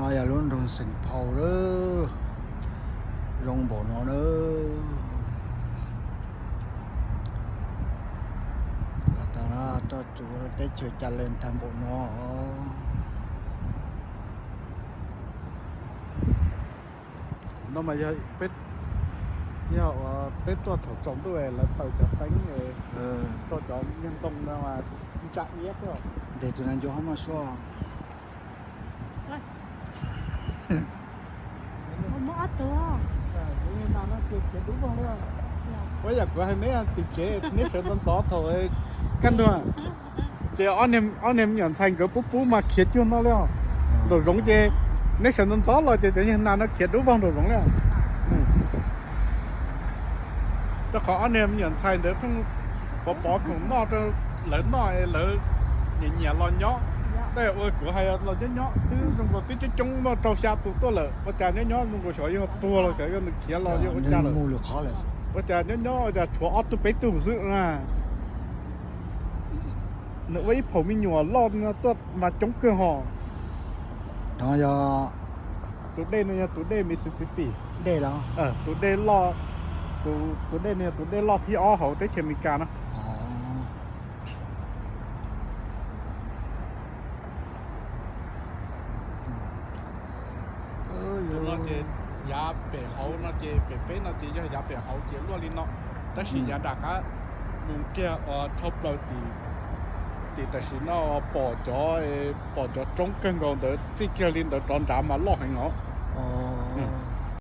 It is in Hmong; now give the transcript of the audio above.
No yog lub nroog Xeem Phau lawm, zoo npaum no na. Toj tsuv teb chaws ca le tag npaum no. No mas yog, yog peb tuaj thaum tsaus ntuj lawv taws cov teeb, tuaj cov nyuag ntoo no mas ntsa iab xwb. Ntes tus nas ncuav hov maj suab. Ua yam kuv hais neb tim tsev neb sawv ntxov ntxov thaum kaj ntug, ces ob niag me nyuam ntxhais nkawd pub pub mas khiav cuag no li os. Nraum zoov ces neb sawv ntxov ntxov los ces cov nyuag nas no khiav dub vog nraum zoov li. Rau qhov ob niag me nyuam ntxhais ntawd pheej pov pov khoom noj rau lawv noj, lawv nyiam nyiam los nyob. Tej ua kuv hais los nyob nyob twb zoo nkaus twb coob coob muaj rau xya tus tuaj lawm, ua cas nyob nyob zoo nkaus xyov yog tuag los xyov yog nws khiav los yog ua cas lawm. Ua cas nyob nyob ua cas tshuav ob tug peb tug xwb na. Nws ua ib phaum me nyuam loj no tuaj mas coob kawg hos. Tus dej no yog tus dej Mississippi. Tus dej loj, tus dej no yog tus dej loj thib ob hauv teb chaws Amelikas na. Tus no ces yav pem hauv no ces pem peb no ces yog yav pem hauv ces luaj li no, tab sis yav nram qab mus kiag ua dhau plaws tim, tim tam sim no pom cov, pom cov roob kawg nkaus ntawd txij kiag li ntawd rov nrad mas loj heev os.